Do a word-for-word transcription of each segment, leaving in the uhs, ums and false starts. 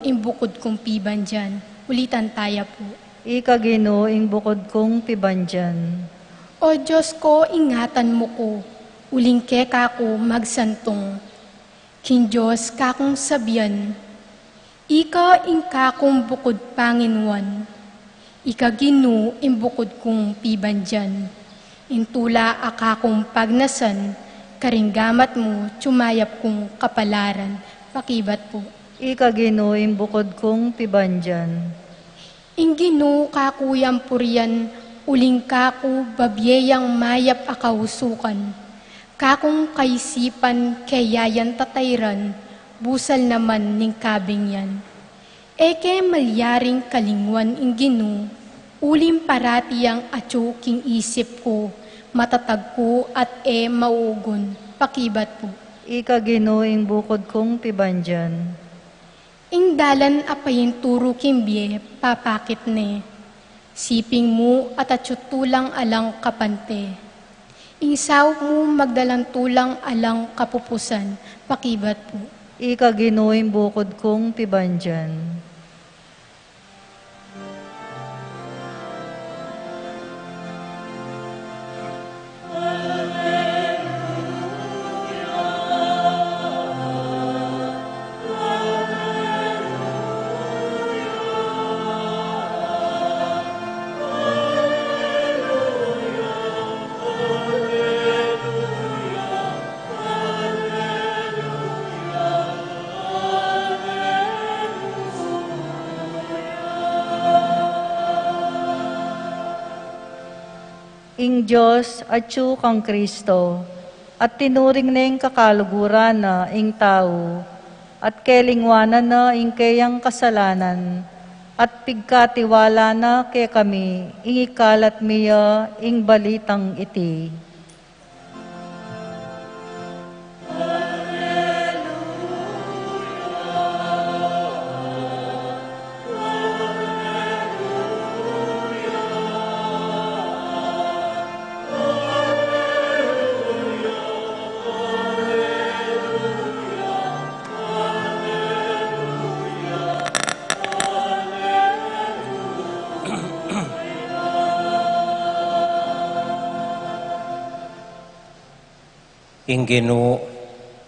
ing bukud kung pibandian. Ulitan taya pu. Ika Ginu ing bukud kung pibandian. O Dios ko, ingatan mu ku, uling keka ku magsantung. King Dios kakung sabian, ika ing kakung bukud panginuan. Ika Ginu ing bukud kung pibandian. Ing tula a kakung pagnasan, karing gamat mu, tiyumayap kung kapalaran. Pakibat pu. Ika Ginu ing bukud kung pibandian. Ing Ginu kaku yang purian, uling kaku babie yang mayap a kausukan. Kakung kaisipan keya yang tatairan, busal naman ning kabingian. E ke malyaring kalinguan ing Ginu, uling parati yang atyu king isip ku, matatag ku at e mauugun. Pakibat pu. Ika Ginu ing bukud kung pibandian. Ing dalan a painturu king bie, papakit ne. Siping mu at atyu tulang alang kapante. Ing saup mu magdalang tulang alang kapupusan. Pakibat pu. Ika Ginu ing bukud kung pibandian. Ing Dios atyu kang Kristo, at tinuring neng kakaluguran na ing tau, at kelinguanan na ing keyang kasalanan, at pigkatiwala na kekami ing ikalat mi ya ing balitang iti. Ing Ginu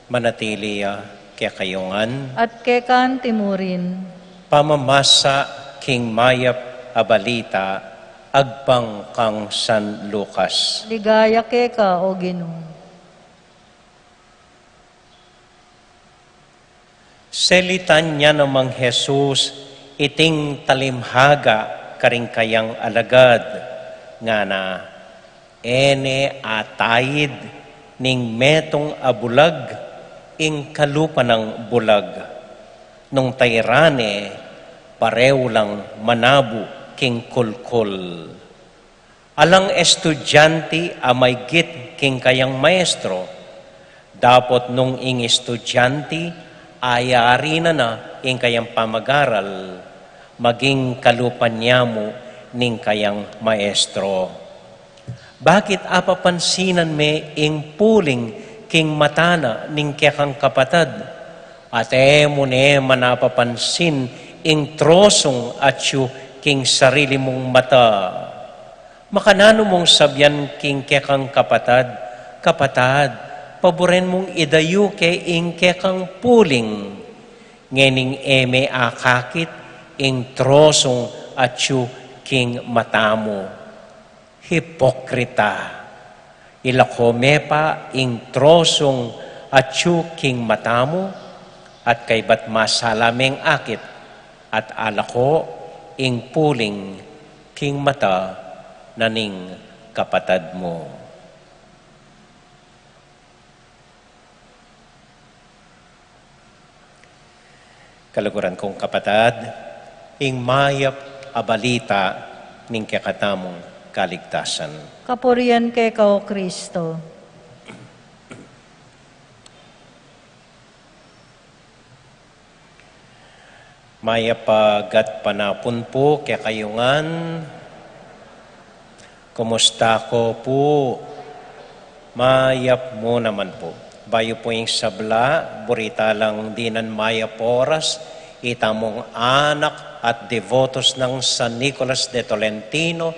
manatili ya kekayu ngan. At keka anti mu rin. Pamamasa king mayap a balita agpang kang San Lucas. Ligaya keka, O Ginu. Selitan ya namang Jesus iting talimhaga karing kayang alagad, ngana, e ne ataid ning metung a bulag ing kalupa nang bulag. Nung tairan ne, pareu lang manabu king kulkul. Alang estudianti a maigit king kayang maestro, dapot nung ing estudianti ayari na na ing kayang pamagaral, maging kalupa ne mu ning kayang maestro. Bakit apapansinan me ing puling king mata na ning kekang kapatad, at e mu ne man apapansin ing trosung atyu king sarili mung mata? Makananu mung sabian king kekang kapatad, "Kapatad, paburen mung idayu ke ing kekang puling," ngening e me akakit ing trosung atyu king mata mu? Hipokrita! Ilako me pa ing trosung atyu king mata mu, at kaybat masala meng akit, at alako ing puling king mata na ning kapatad mu. Kaluguran kung kapatad, ing mayap a balita ning kekatamung kaligtasan. Kapurian keka, O Kristo. Mayap a gatpanapun pu kekayu ngan. Kumusta ko pu? Mayap mu naman pu. Bayu pu ing sabla, buri ta lang dinan mayap a oras, Itamung anak at devotos ng San Nicolas de Tolentino,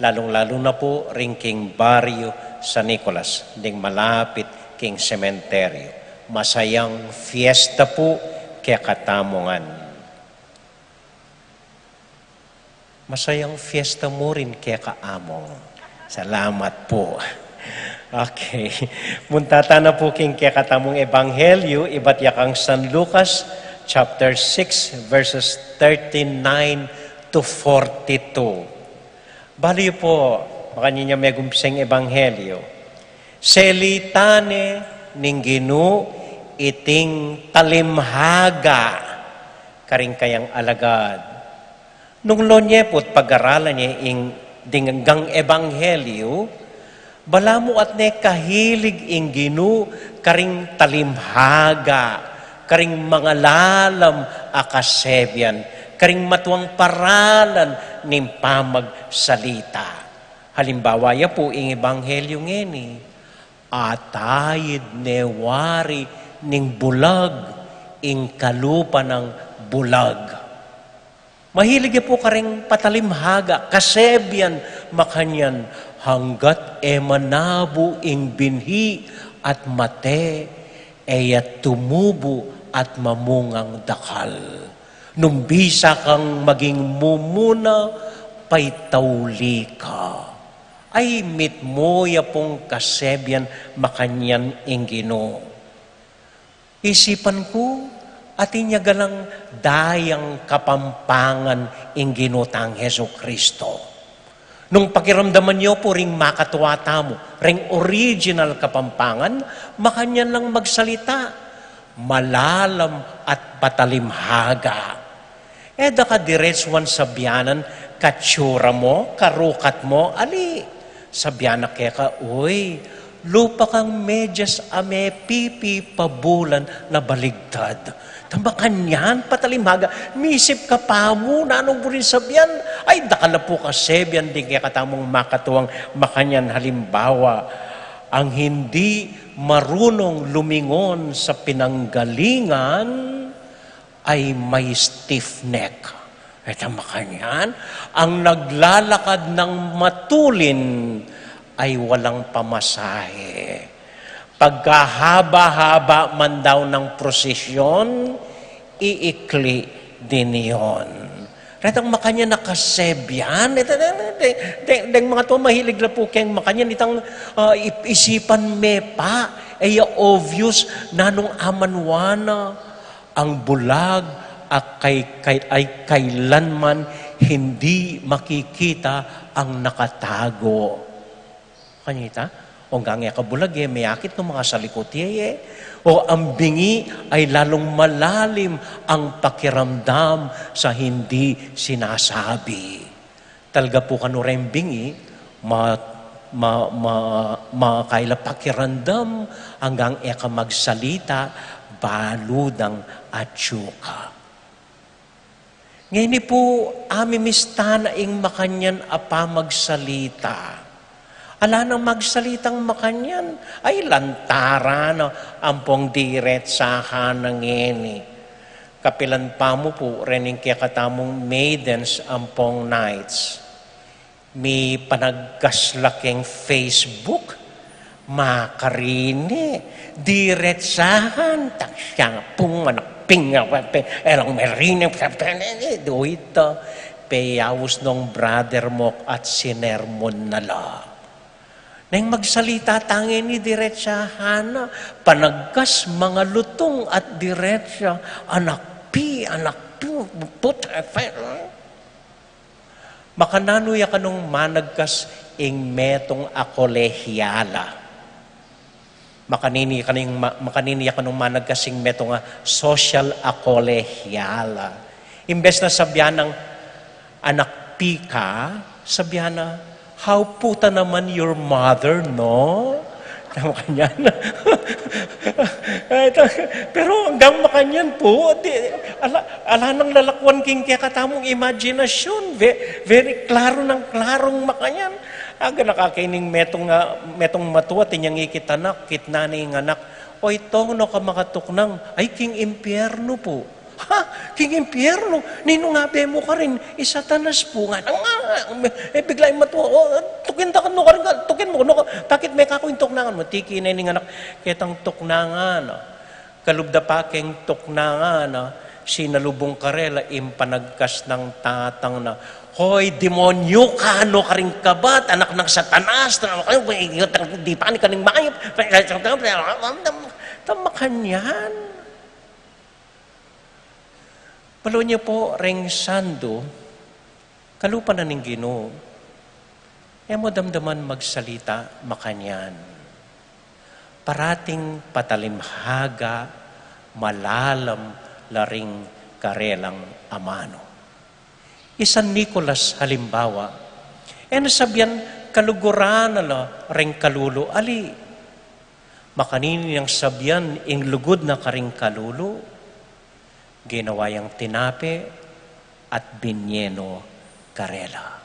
lalung-lalu na po ring king baryo San Nicolas, ding malapit king sementeryo. Masayang fiesta po kekatamu ngan. Masayang fiesta mu rin keka Among. Salamat po. Okay. Munta tana po king kekatamung ebanghelyo, ibat ya kang San Lucas, chapter six, verses thirty-nine to forty-two. Bali po, makanyan ya megumpisang ebanghelyo. Selita ne ning Ginu iting talimhaga karing kayang alagad. Nung lon ye pu't pag-aralan ye ing ding anggang ebanghelyo, balamu at ne kahilig ing Ginu karing talimhaga, karing mangalalam a kasebian, karing matuang paralan ning pamagsalita. Halimbawa ya pu ing ebanghelyo ngeni, atayid ne wari ning bulag ing kalupa nang bulag. Mahilig ya pu karing patalimhaga, kasebian, makanyan, hanggat e manabu ing binhi at mate, e ya tumubu at mamungang dakal. Nung bisa kang maging mumuna, paitauli ka. Ay mitmu ya pung kasebian makanyan ing Ginu. Isipan ku, atin ya galang dayang Kapampangan ing Ginu tang Jesucristo. Nung pakiramdaman yu pu ring makatua tamu, ring original Kapampangan, makanyan lang magsalita, malalam at patalimhaga. E da ka diretsuan sabianan, katsura mu, karukat mu, ali. Sabian na keka, uy, lupa kang medyas a mepipi pa bulan na baligtad. Ta makanyan, patalimhaga, misip ka pa mu, nanung buring sabian, ay, dakal a pu kasebian ding kekatamung makatuang makanyan halimbawa, ang hindi marunong lumingon sa pinanggalingan, ay may stiff neck. E ta makanyan, ang naglalakad ng matulin ay walang pamasahe. Pagkahaba-haba man daw ng prosesyon, iikli din yon. Retang makanyan a kasebian, ito, deng, deng, deng, deng makatua mahilig la pu keng makanyan, itang, ah, ip-, isipan me pa, e ya obvious, nanung amanwa na. Ang bulag a kay, kay, ay kailanman hindi makikita ang nakatago. Kanyita, ong gange ka bulag e, miyakit no makasalikut ye, e. O ang bingi ay lalung malalim ang pakiramdam sa hindi sinasabi. Talga pu kanu reng bingi, ma-, ma-, ma-, makaila pakiramdam, anggang e ka magsalita, balu dang atyu ka. Ngeni pu, amimiss tana ing makanyan a pamagsalita. Ala nang magsalitang makanyan, ay lantaran na ampong diretsahan na ngeni. Kapilan pa mu pu, rening kekatamung maidens ampong knights. Mipanagkas la keng Facebook, makarine, diretsahan, taksya pung manakping, elang merine, duita, peyaus nong brother mu at sinermon na la. Neng magsalita ta ngeni diretsahan na, panagkas mangalutung at diretsa, anak pi, anak pi, put, makananu ya kanung managkas ing metung a kolehiala? Makanini kanung ma-, makanini ya kanung managkas ing metung a sosyal a kolehiala? Imbes na sabian nang, "Anak pi ka," sabian na, "How puta naman your mother, no?" Tama kanyan. Ay, ta-, pero anggang makanyan pu, di, ala, ala nang lalakwan king kekatamung imaginasyon. Ve-, very klaro nang klarong makanyan. Aga na kakining metung, ah, metung matua, tinyang ikitanak, kitna ning anak. Oy, Tong, nu ka makatuknang? Ay, king impyernu pu. Ha? King impyerno, ninu nga be mu karin? I Satanas pu. Nga, nga, e, bigla ing matua, o, tukin da kanu karin, tukin mu, no, bakit me kaku ing tuknangan mu? Tiki ne ning anak ketang tuknangan, a. Kalub da pa keng tuknangan, a, sinalubung karela ing panagkas nang tatang na, "Hoy, demonyu ka, ano ka ring kabat, anak nang Satanas, na, di pa ni kaning mayap, tama kanyan." Balu nya pu, reng sandu, kalupa na ning Ginu, e mu damdaman magsalita makanyan. Parating patalimhaga, malalam la ring karelang amanu. I San Nicolas halimbawa, e na sabian kaluguran na la reng kalulu, ali. Makanini nang sabian ing lugud na karing kalulu, ginawa yang tinape at binie no karela.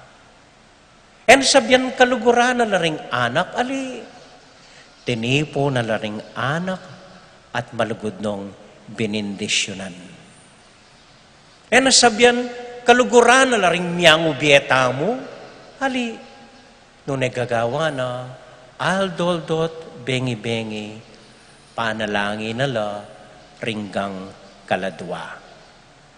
E na sabian kaluguran na la ring anak, ali. Tinipu na la ring anak at malugud nong binindisyunan. E na sabian kaluguran na la ring miangu bie tamu, ali. Nune gagawa na, aldo-aldo at bengi-bengi, panalangin na la ring kaladua.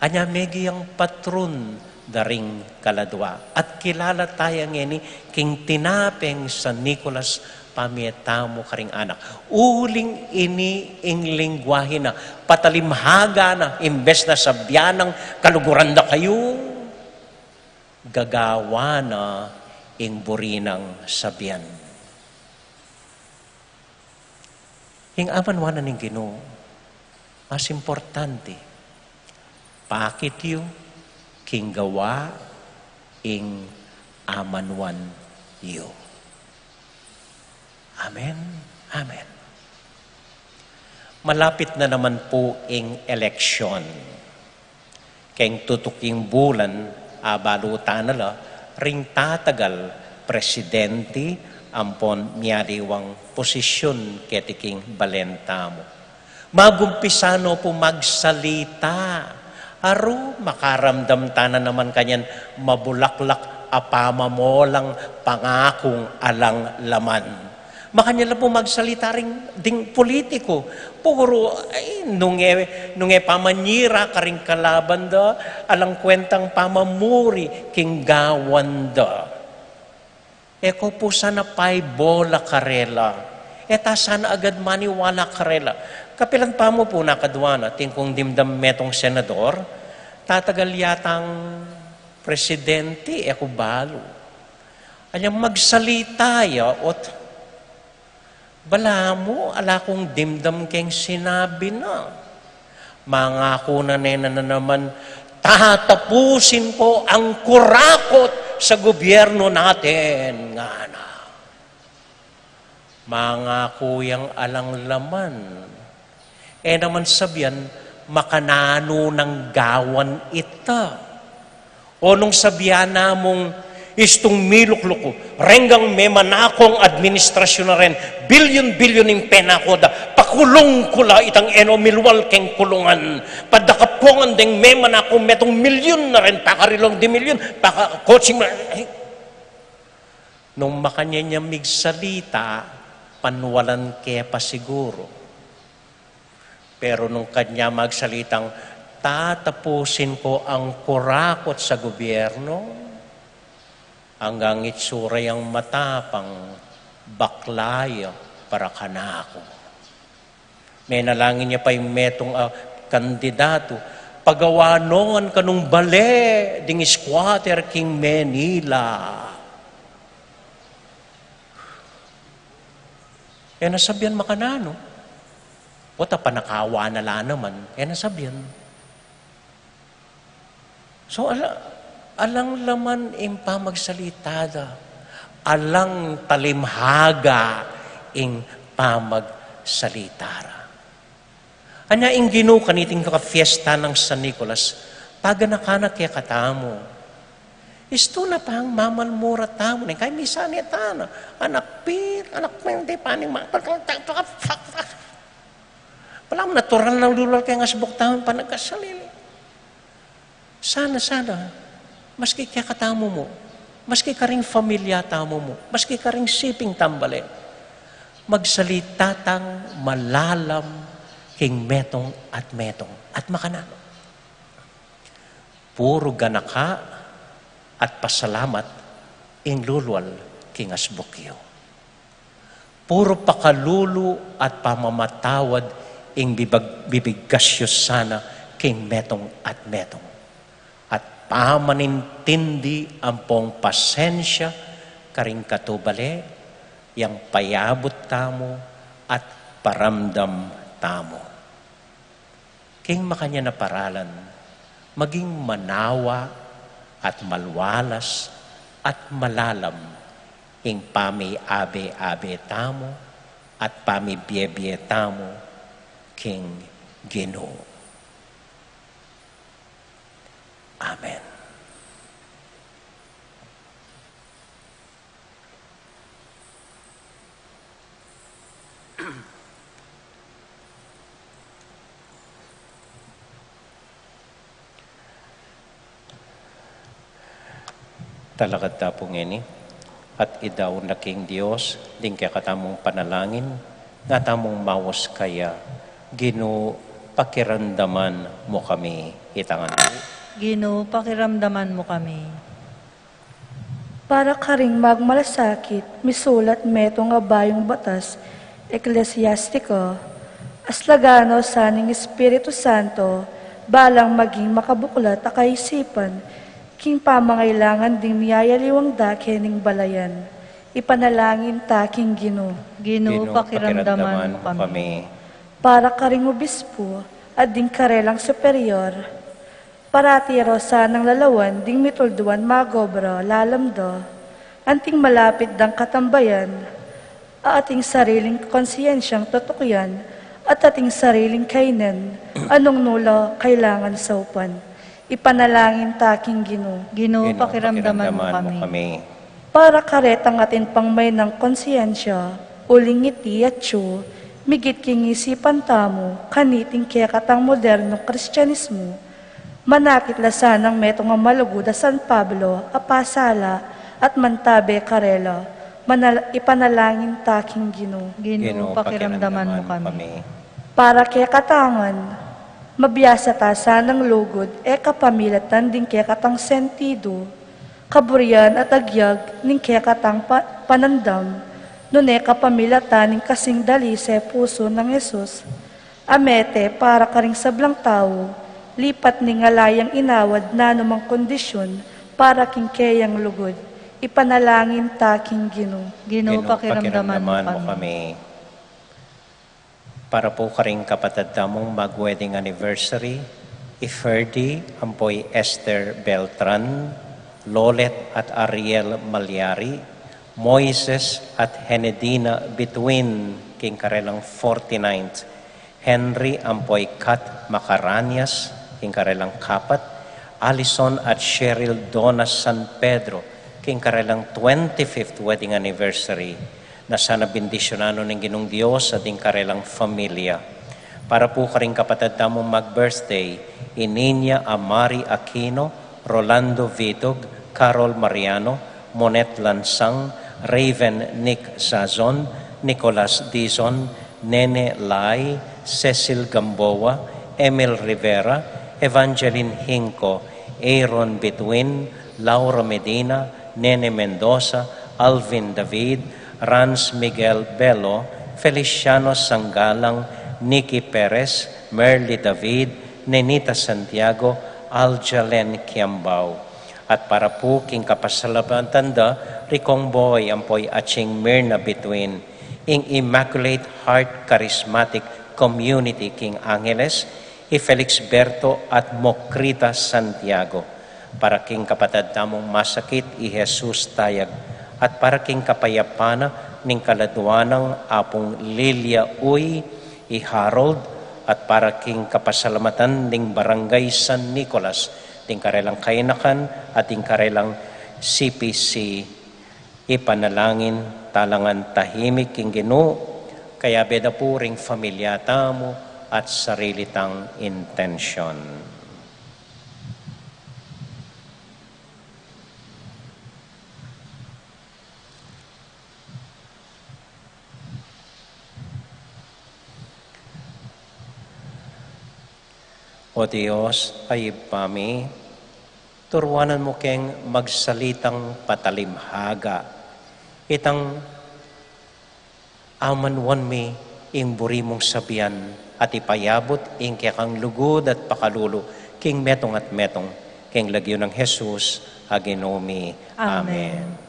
Anya, megi yang patrun da ring kaladua. At kilala taya ngeni king tinapeng San Nicolas pamie tamu karing anak. Uling ini ing lingwahe na, patalimhaga na, imbes na sabian nang kaluguran da kayu, gagawa na ing buri nang sabian. Ing amanuan na ning Ginu, mas importante, pakit yu king gawa ing amanuan yu. Amen. Amen. Malapit na naman pu ing eleksyon. Keng tutuking bulan, abalutan na la ring tatagal presidenti ampon mialiwang posisyun keti king balen tamu. Magumpisa no pu magsalita. Aru, makaramdam ta na naman kanyan mabulaklak a pamamolang pangakung alang laman. Makanyan la pu magsalita ring ding pulitiku. Puru, ay, nung e, nung e pamanyira karing kalaban da, alang kwentang pamamuri king gawan da. E ko pu sana paibola karela. E ta sana agad maniwala karela. Kapilan pamu pu nakadua na, atin kung dimdam metung senador, tatagal yatang presidenti, e ku balu. Anya magsalita ya, ot balamu, ala kung dimdam keng sinabi na. Mangaku na ne na naman, "Tatapusin ko ang kurakot sa gobyerno natin," ngana. Mangaku yang alang laman. E naman sabian, makananu nang gawan ita. O nung sabian na mung, "Istung milukluku, renggang memanakung administrasyun na ren, bilyun-bilyun ing penaku da, pakulung ku la itang e no milual keng kulungan, padakap ku ngan deng memanakung metung milyun na ren, pakarilong di milyun, pakakotsing ma-," ay. Nung makanyan ya migsalita, panwalan ke pa siguru. Pero nung kanyan magsalitang, "Tatapusin ko ang kurakot sa gobyerno," anggang itsura yang matapang, bakla ya para kanaku. Menalangin ya pa ing metung a kandidatu, "Pagawa no ngan kanung bale ding squatter king Manila." E na sabian makananu. Pota panakawa na la naman, e na sabian. So, ala-, alang laman ing pamagsalita da. Alang talimhaga ing pamagsalita ra. Anya ing Ginu kaniting kapiesta nang San Nicolas, paganakan na kekatamu. Istu na pang mamalmura tamu, ne, kaya misa ne tana, anak pit, anak pente, paning ma-, balamu natural nang lulal keng asbuk tamu, panagkasalili. Sana, sana, maski kekatamu mu, maski karing pamilya tamu mu, maski karing siping tambale, magsalita tang malalam king metung at metung. At makananu, puro ganaka at pasalamat ing lulwal king asbuk yu. Puro pakalulu at pamamatawad ing bibag-, bibigkas yu sana king metung at metung. At pamanintindi ampong pasensya karing katubale, yang payabut tamu at paramdam tamu. King makanyan a paralan, maging manawa at malwalas at malalam ing pamiabe-abe tamu at pamibiebie tamu king Ginu. Amen. Talakad ta pu ngeni, at idaun na king Dios ding kekatamung panalangin, nga tamung mawas kaya, Ginu, pakiramdaman mu kami. Itang ngan pu. Ginu, pakiramdaman mu kami. Para karing magmalasakit, misulat metung a bayung batas eklesiastiko, aslagan no sa ning Espiritu Santo, balang maging makabuklat a kaisipan king pamangailangan ding miyayaliwang da kening balayan. Ipanalangin ta king Ginu. Ginu, Ginu, pakiramdaman pakiramdaman mu mu kami. Kami. Para karing obispo at ding karelang superior, parati ro sanang lalawan ding mitulduan magobra lalam da, anting malapit dang katambayan, a ating sariling konsiyensyang tutukyan, at ating sariling kainen, a nung nu la kailangan saupan. Ipanalangin ta king Ginu. Ginu, Ginu, pakiramdaman mu pakiramdaman mu kami. Kami. Para karetang atin pang maynang konsiyensya, uling iti atyu, migit king isipan tamu, kaniting kekatang modernong Kristianismu, manakit la sanang metung a malugud a San Pablo a pasala at mantabe karela, manal-, ipanalangin ta king Ginu. Ginu, Ginu, pakiramdaman mu pakiramdaman mu kami. Kami. Para kekatangan, mabiasa ta sanang lugud e kapamilatan ding kekatang sentidu, kaburian at agyag ning kekatang pa-, panandam, nune kapamilatan ning kasing dalise pusu nang Jesus, a mete para karing sablang tau, lipat ning ala yang inawad nanumang kondisyun para king keyang lugud. Ipanalangin ta king Ginu. Ginu, Ginu, pakiramdaman mu pakiramdaman mu kami. Kami. Para pu karing kapatad tamung mag-wedding anniversary, i Ferdy ampo i Esther Beltran, Lolet at Ariel Malyari, Moises at Henedina Bituin king karelang forty-ninth, Henry ampo i Kat Macaranias king karelang kapat, Alison at Cheryl Dona San Pedro king karelang twenty-fifth wedding anniversary, na sana bendisyunan no ning Ginung Dios at ding karelang familia. Para pu karing kapatad tamung mag-birthday, i Ninya Amari Aquino, Rolando Vitug, Carol Mariano, Monet Lansang, Raven Nick Sazon, Nicolas Dizon, Nene Lai, Cecil Gamboa, Emil Rivera, Evangeline Hinco, Aaron Bituin, Laura Medina, Nene Mendoza, Alvin David, Rans Miguel Bello, Feliciano Sanggalang, Nicky Perez, Merly David, Nenita Santiago, Aljalen Kiambao. At para pu king kapasalamatan da ri Kong Boy ampo i Aching Mirna Bituin, ing Immaculate Heart Charismatic Community king Angeles, i Felix Berto at Mokrita Santiago. Para king kapatad tamung masakit i Jesus Tayag, at para king kapayapan na ning kaladua nang Apung Lilia Uy, i Harold, at para king kapasalamatan ding Barangay San Nicolas, ding karelang kainakan at ding karelang C P C, ipanalangin ta la ngan tahimik king Ginu, kayabe da pu ring familia tamu at sarili tang intensyon. O Dios, a Ibpa mi, turuanan mu keng magsalitang patalimhaga. Itang amanuan mi ing buri mung sabian at ipayabut ing kekang lugud at pakalulu king metung at metung, king lagyu nang Jesus a Ginu mi. Amen. Amen.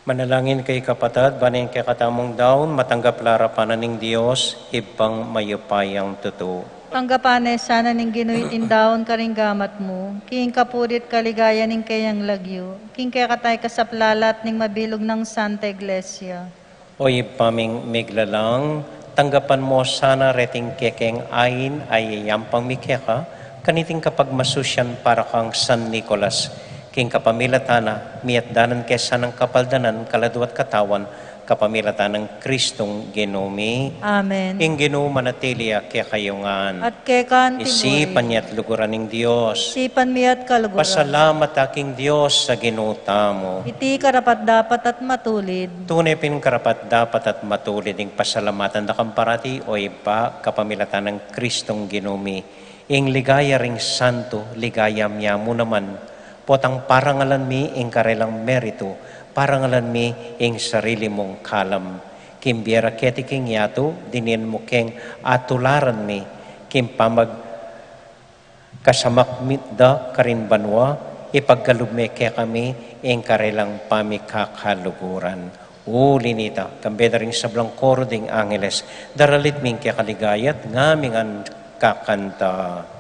Manalangin kayu kapatad, ban ing kekatamung daun matanggap la arapan na ning Dios, Ibpang mayupayang tutu. Tanggapan na sana ning Ginu iting daun karing gamat mu, king kapurian at kaligayan ning keyang lagyu, king kekatamu ing kasaplalan ning mabilug nang Santa Iglesia. O Ibpa ming miglalang, tanggapan mu sana reting kekeng ain a iyayampang mi keka, kaniting kapagmasusian para kang San Nicolas, king kapamilatan na, miatdanan ke sanang kapaldanan, kaladua at katawan, kapamilatan nang Kristong Ginu mi. Amen. Ing Ginu manatili ya kekayu ngan. At keka mu rin. Isipan ya at luguran ing Dios. Isipan mi at kaluguran. Pasalamat ta king Dios a Ginu tamu. Iti karapat-dapat at matulid. Tune pin karapat-dapat at matulid ing pasalamatan da kang parati, o Ibpa, kapamilatan nang Kristong Ginu mi. Ing ligaya ring santu, ligaya mi mu naman. Potang parangalan mi ing karelang meritu, parangalan mi ing sarili mung kalam. King bie ra keti king yatu, dininan mu keng atularan mi, king pamag kasamak mi da karin banua, ipagkalub me kekami ing karelang pamikakaluguran. Uli nita, kambe da ring sablang koro ding angeles, daralit mi ing kekaligaya at ngami ngan kakanta.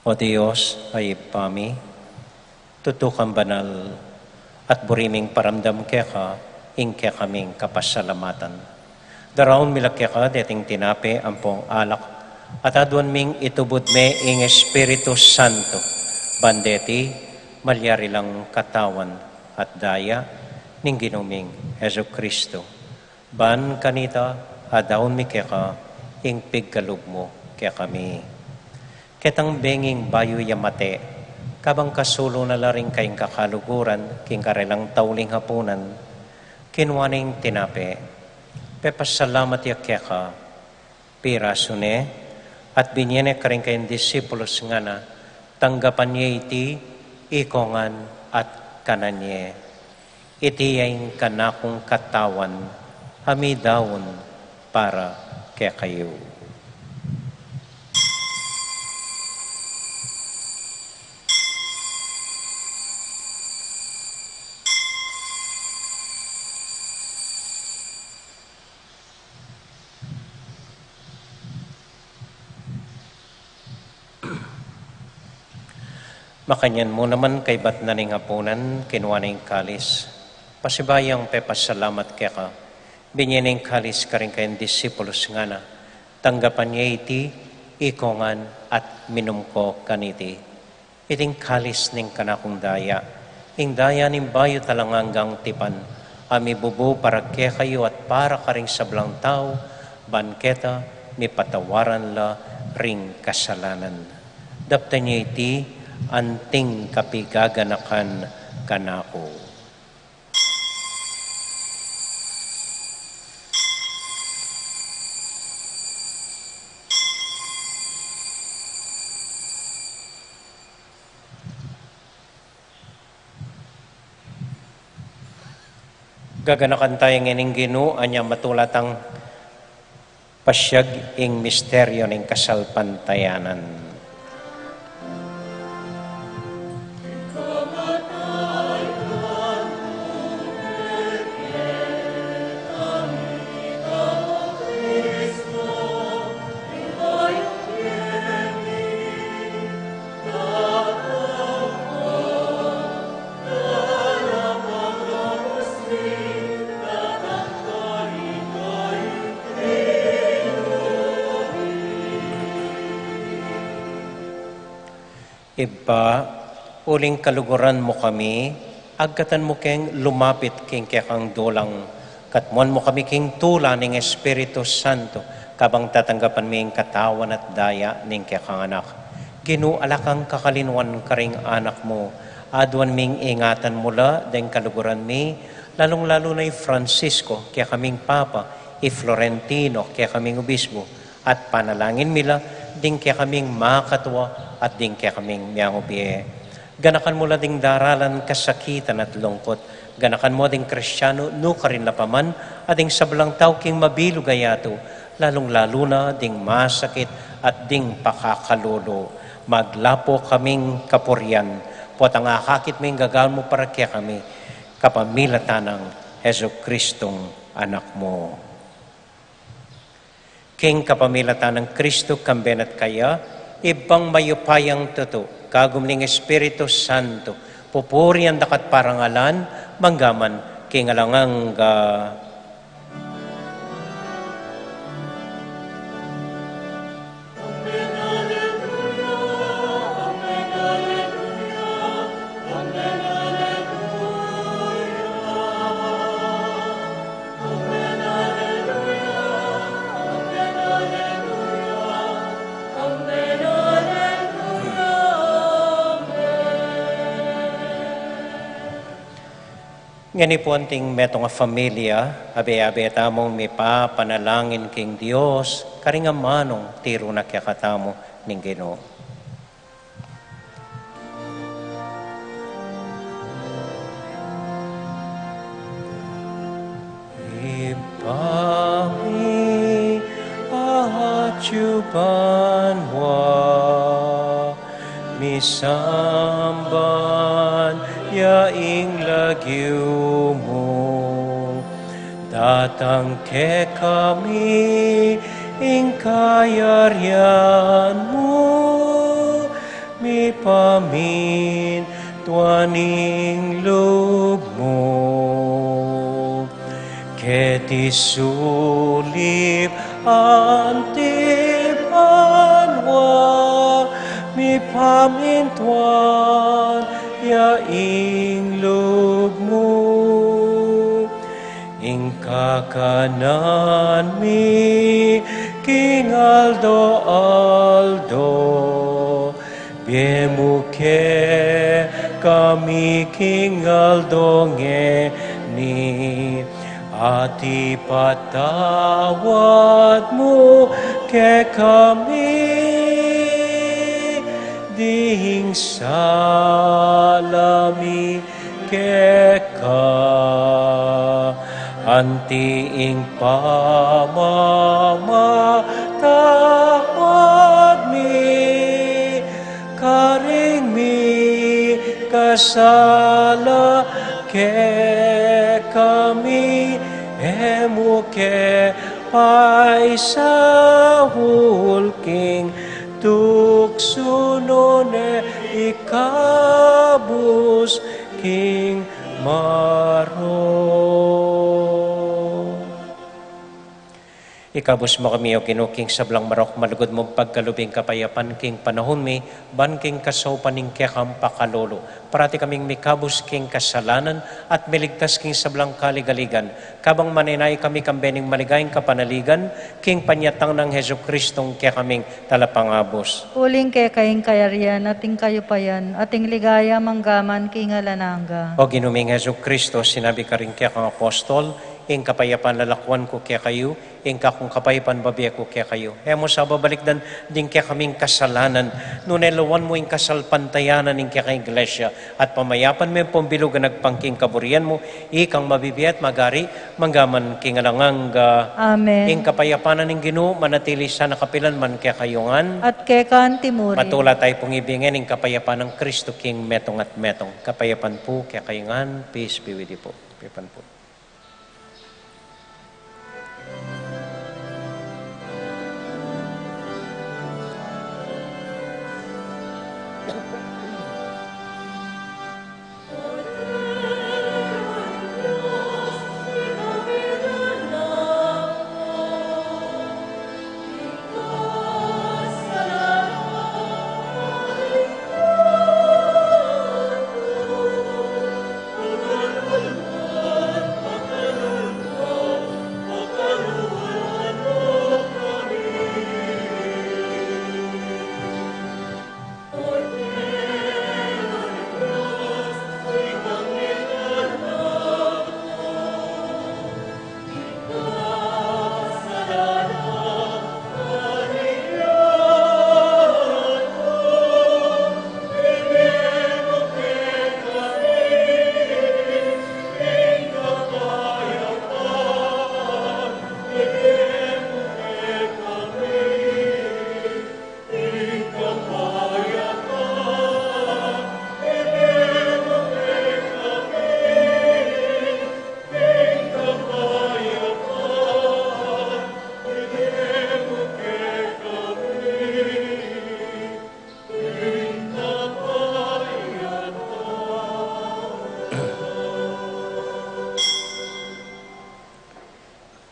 O Dios, a Ibpa mi, tutu kang banal, at buri ming paramdam keka ing kekaming kapasalamatan. Daraun mi la keka deting tinape ampong alak, at aduan ming itubud me ing Espiritu Santo, ban deti malyari lang katawan at daya ning Ginu ming Jesucristo. Ban kanita, adaun mi keka ing pigkalub mu kekami. Ketang benging bayu ya mate, kabang kasulu na la ring kayang kakaluguran king karelang tauling hapunan, kinua ne ing tinape, pepasalamat ya keka, pirasu ne, at binie ne karing kayang disipulus, ngana, tanggapan ye iti ikong ngan at kanan ye. Iti ya ing kanakung katawan, a midaun para kekayu. Makanyan mu naman kaybat na ning hapunan, kinua ne ing kalis, pasibayu yang pepasalamat keka, binie ne ing kalis karing kayang disipulus, ngana, tanggapan ye iti ikong ngan at minum ko kaniti. Iting kalis ning kanakung daya, ing daya ning bayu at alang anggang tipan, a mibubu para kekayu at para karing sablang tau, ban keta mipatawaran la ring kasalanan. Daptan ye iti anting kapigaganakan kanaku. Gaganakan taya ngening Ginu, anya matula tang pasiag ing misteryu ning kasalpantayanan. Ibpa, uling kaluguran mu kami, agkatan mu keng lumapit king kekang dulang, katmuan mu kami king tula ning Espiritu Santo, kabang tatanggapan mi ing katawan at daya ning kekang Anak. Ginu, ala kang kakalinuan karing anak mu, aduan ming ingatan mu la deng kaluguran mi, lalung-lalu na i Francisco, kekaming Papa, i Florentino, kekaming Obispo, at panalangin mi la ding kekaming makatua at ding kekaming miangubie. Ganakan mu la ding daralan kasakitan at lungkut. Ganakan mu ding Kristiano nukarin la pa man, at ding sablang tau king mabilug a yatu, lalung-lalu na ding masakit at ding pakakalulu. Maglapu kaming kapurian, potang akakit mu ing gagawan mu para kekami, kapamilatan nang Jesucristong Anak mu. King kapamilatan nang Kristo, kambe na at kaya, Ibpang mayupayang tutu, kagum ning Espiritu Santo, pupurian da ka at parangalan, mangga man king alang angga. Ngeni pu anting metung a familia, abe-abe tamung mipapanalangin king Dios, karing amanung tiru na kekatamu ning Ginu. Ibpa mi, atyu ka banua, misamban ya ing lagyu mu, datang kekami ing kayarian mu, Pamintuan ing lub mu keti sulip anti banua, mipamintuan ya ing lub mu. Ing kakanan mi king aldo-aldo, ibie mu kekami king aldo ngeni, at ipatawad mu kekami ding sala mi keka, anti ing pamamatawad mi karing mikasala kekami, e mu ke paisaul king tuksu, nune ikabus king marok. Ikabus mu kami, O Ginu, king sablang marok, malugud mung pagkalub ing kapayapan king panaun mi, ban king kasaupan ning kekang pakalulu, parati kaming mikabus king kasalanan at miligtas king sablang kaligaligan, kabang manenaya kami kambe ning maligayang kapanaligan king panyatang nang Jesucristong kekaming Talapangabus. Uling keka ing kayarian at ing kayupayan at ing ligaya manggaman king alang angga. O Ginu ming Jesucristo, sinabi karing kekang apostol, ing kapayapan lalakuan ku kekayu, ing kakung kapayapan bibie ku kekayu. E mu sa babalikdan ding kekaming kasalanan, nune lawan mu ing kasalpantayanan ning kekang Iglesia, at pamayapan me ampong bilug agpang king kaburian mu, ikang mabibie at magari manggaman king alang angga. Amen. Ing kapayapan ning Ginu manatili sana kapilan man kekayu ngan. At keka antimurin. Matula tayu pung ibie ngan ing kapayapan nang Kristo king metung at metung. Kapayapan pu kekayu ngan, peace be with you pu. Kapayapan pu.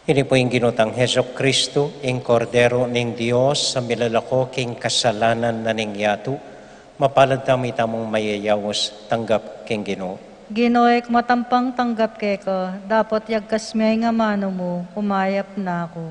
Ini pu ing Ginu tang Jesucristo, ing Kordero ning Dios, a milalako king kasalanan na ning yatu. Mapalad tamu itamung mayayaus tanggap king Ginu. Ginu, e ku matampang tanggap keka, dapot yagkas me ing amanu mu, kumayap na ku.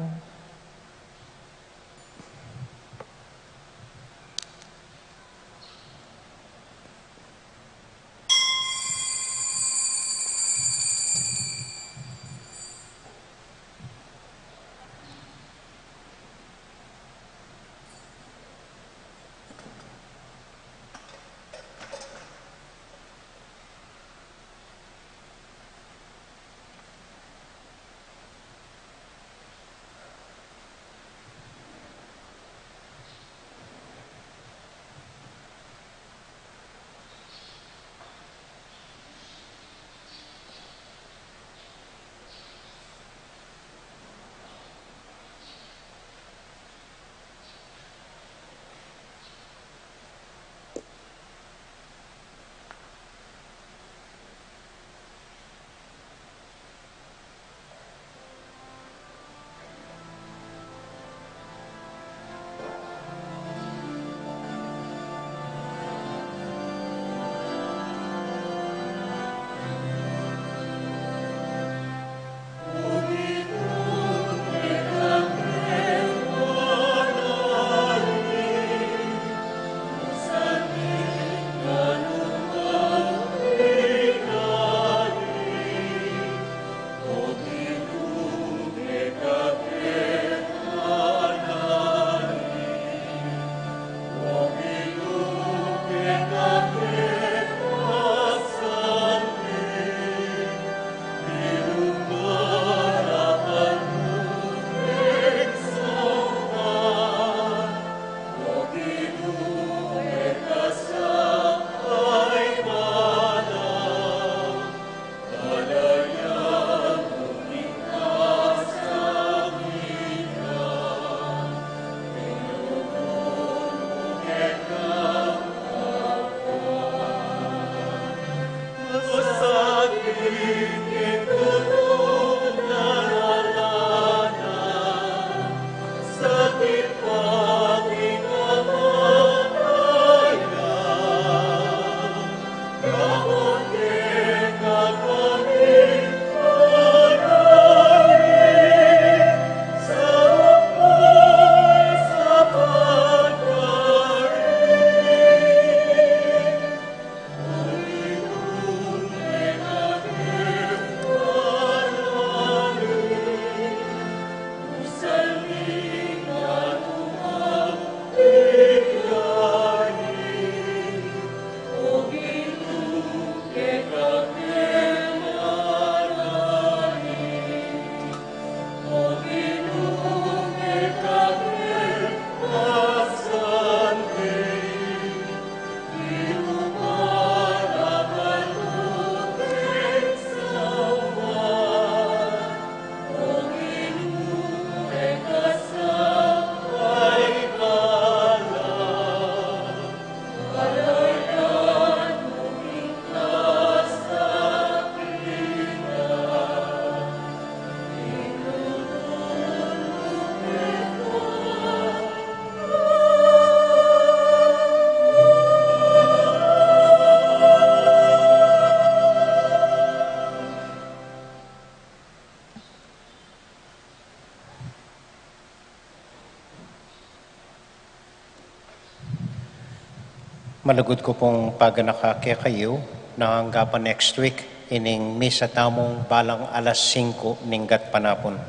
Malugud ku pung paganaka kekayu, na angga pa next week, ining misa tamung balang alas singku ning gatpanapun.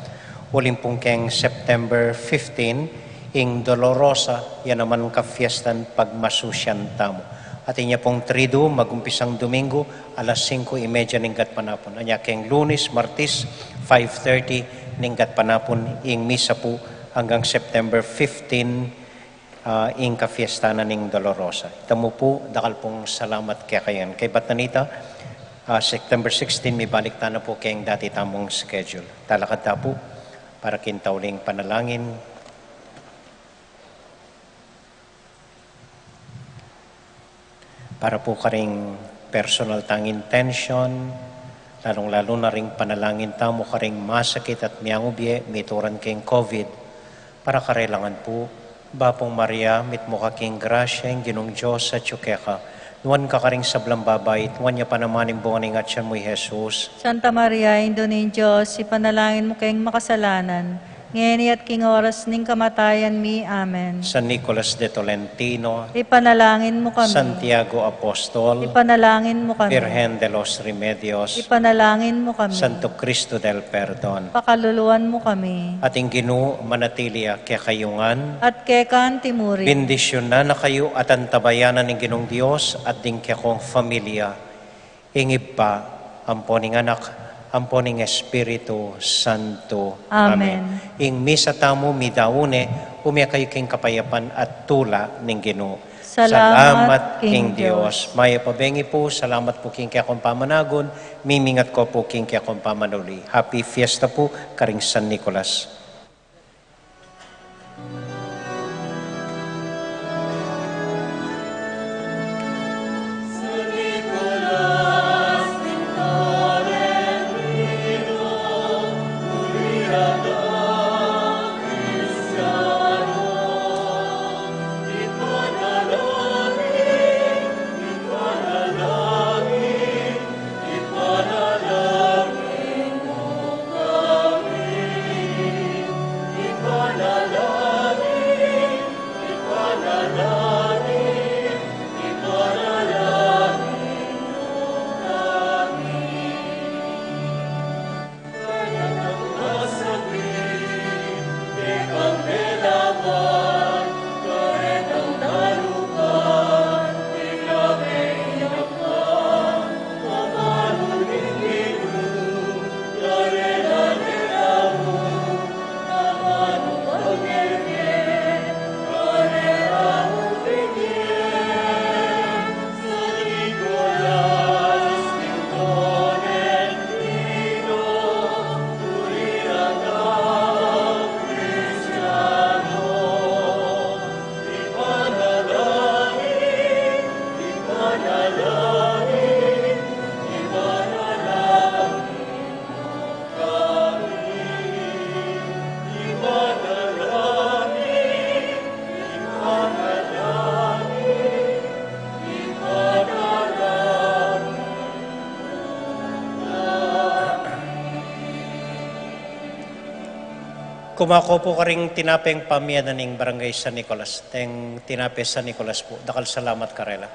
Uling pung keng September fifteen, ing Dolorosa, ya naman kafiestan pagmasusyan tamu. At inya pung Triduum, magumpisang Domingo, alas singku y media ning gatpanapun. Anya keng Lunes, Martes, five thirty ning gatpanapun, ing misa pu anggang September fifteen, ah, ing kafiesta na ning Dolorosa. Ita mu pu, dakal pung salamat kekayu ngan. Kaybat na nita, ah, September sixteen, mibalik tana pu keng dati tamung schedule. Talakad ta pu para king tauling panalangin. Para pu karing personal tang intensyon, lalung-lalu na ring panalangin tamu karing masakit at miangubie, mituran keng COVID. Para karela ngan pu, Bapu Maria, mitmu ka king grasya, ing Ginung Dios atyu keka. Nuan ka karing sablang babai, at nuan ya pa naman ing bunga ning atyan mu, i Jesus. Santa Maria, Indu ning Dios, ipanalangin mu keng makasalanan, ngeni at king oras ning kamatayan mi. Amen. San Nicolas de Tolentino, ipanalangin mu kami. Santiago Apostol, ipanalangin mu kami. Virgen de los Remedios, ipanalangin mu kami. Santo Cristo del Perdon, pakaluluan mu kami. At ing Ginu manatili ya kekayu ngan. At keka anti mu rin. Bendisyunan na kayu at antabayanan ning Ginung Dios at ding kekong familia. Ing Ibpa, ampo ning Anak, ampo ning Espiritu Santo. Amen. Amen. Ing misa tamu midaun ne, ume kayu king kapayapan at tula ning Ginu. Salamat king Dios. Mayap a bengi pu, salamat pu king kekong pamanagun, mimingat ko pu king kekong pamanuli. Happy Fiesta pu karing San Nicolas. Kumako pu karing tinapeng pamiyanan ning Barangay San Nicolas. Teng tinape San Nicolas pu. Dakal salamat karela.